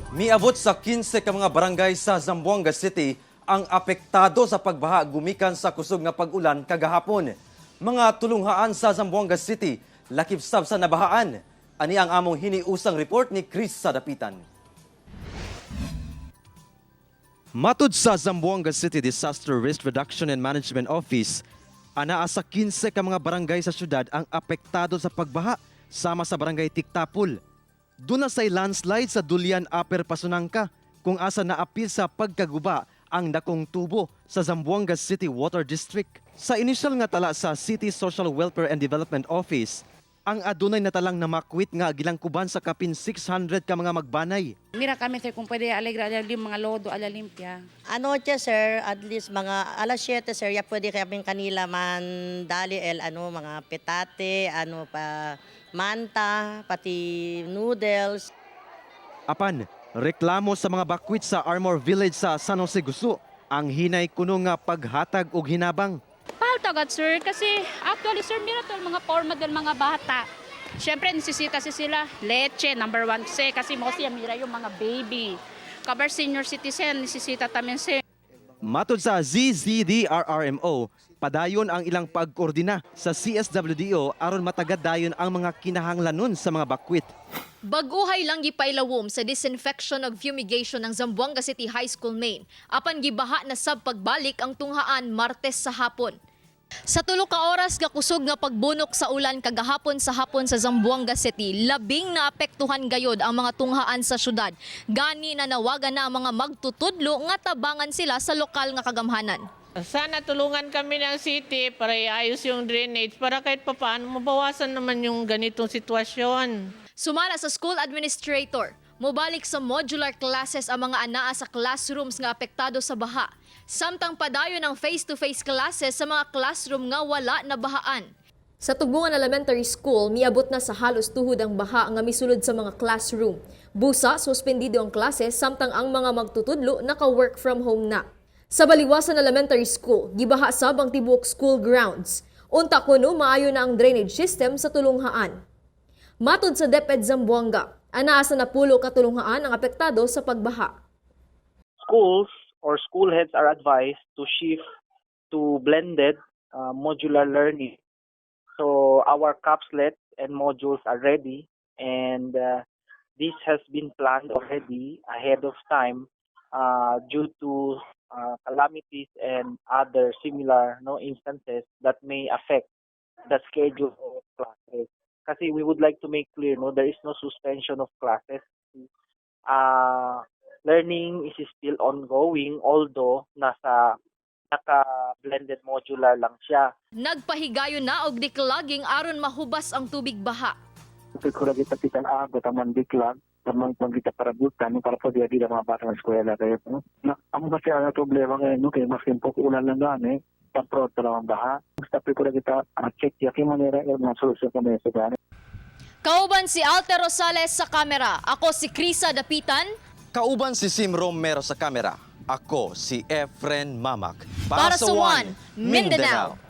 Miabot sa 15 ka mga barangay sa Zamboanga City ang apektado sa pagbaha gumikan sa kusog nga pag-ulan kagahapon. Mga tulunghaan sa Zamboanga City lakip sab sa nabahaan. Ani ang among hiniusang report ni Chris Sadapitan. Matud sa Zamboanga City Disaster Risk Reduction and Management Office, anaa sa 15 ka mga barangay sa syudad ang apektado sa pagbaha sama sa Barangay Tiktapul. Duna say landslide sa Dulian, Upper Pasonanca, kung asa naapil sa pagkaguba ang dakong tubo sa Zamboanga City Water District. Sa inisyal nga tala sa City Social Welfare and Development Office, ang adunay natalang namakwit nga gilangkuban sa kapin 600 ka mga magbanay. Mira kami, sir, kung pwede alegra yung mga lodo ala limpia. Anoche, sir, at least mga alas 7, sir, ya pwede kami kanila man dali el ano, mga petate, ano pa, manta, pati noodles. Apan, reklamo sa mga bakwit sa Armor Village sa San Jose Gusu ang hinay kuno nga paghatag og hinabang. Palto agad, sir, kasi actually, sir, mira to mga forma del mga bata. Siyempre, nisisita si sila, leche, number one kasi mostly mira yung mga baby. Kabar senior citizen, nisisita tamin si. Matod sa ZZDRRMO, padayon ang ilang pagkoordina sa CSWDO aron matagad dayon ang mga kinahanglanon sa mga bakwit. Baguhay lang gipailawom sa disinfection ug fumigation ng Zamboanga City High School Main. Apan gibaha na sab pagbalik ang tunghaan Martes sa hapon. Sa tulo ka oras nga kusog nga pagbunok sa ulan kagahapon sa hapon sa Zamboanga City, labing naapektuhan gayod ang mga tunghaan sa syudad. Gani nanawagan na ang mga magtutudlo nga tabangan sila sa lokal nga kagamhanan. Sana tulungan kami ng city para iayos yung drainage para kahit papaano mabawasan naman yung ganitong sitwasyon. Sumala sa school administrator, mobalik sa modular classes ang mga anaa sa classrooms nga apektado sa baha. Samtang padayon ang face-to-face classes sa mga classroom nga wala na bahaan. Sa Tugbungan Elementary School, miabot na sa halos tuhod ang baha nga misulod sa mga classroom. Busa, suspendido ang klase samtang ang mga magtutudlo naka-work from home na. Sa Baliwasan Elementary School, gibaha sab ang tibuok school grounds. Unta kuno maayo na ang drainage system sa tulunghaan. Matod sa DepEd Zamboanga, anaa sa 10 ka tulunghaan ang apektado sa pagbaha. Schools or school heads are advised to shift to blended modular learning. So our capslets and modules are ready, and this has been planned already ahead of time due to calamities and other similar, no, instances that may affect the schedule of classes. Kasi we would like to make clear, no, there is no suspension of classes. Learning is still ongoing, although nasa naka-blended modular lang siya. Nagpahigayon na og declogging aron mahubas ang tubig baha. Kung kita kita ago taman biklag tamang pagita para butan para pwede di mga bata ng eskwela kayo, no? Na amo kasi ang problema ngayon, no, kay mas poco ulan lang gani pamprot lang ang baha. Basta ko lang kita check ya kay manera yung mga solusyon kami sa gani. Kauban si Alter Rosales sa kamera. Ako si Krisa Dapitan. Kauban si Sim Romero sa kamera. Ako si Efren Mamak. Para sa One Mindanao.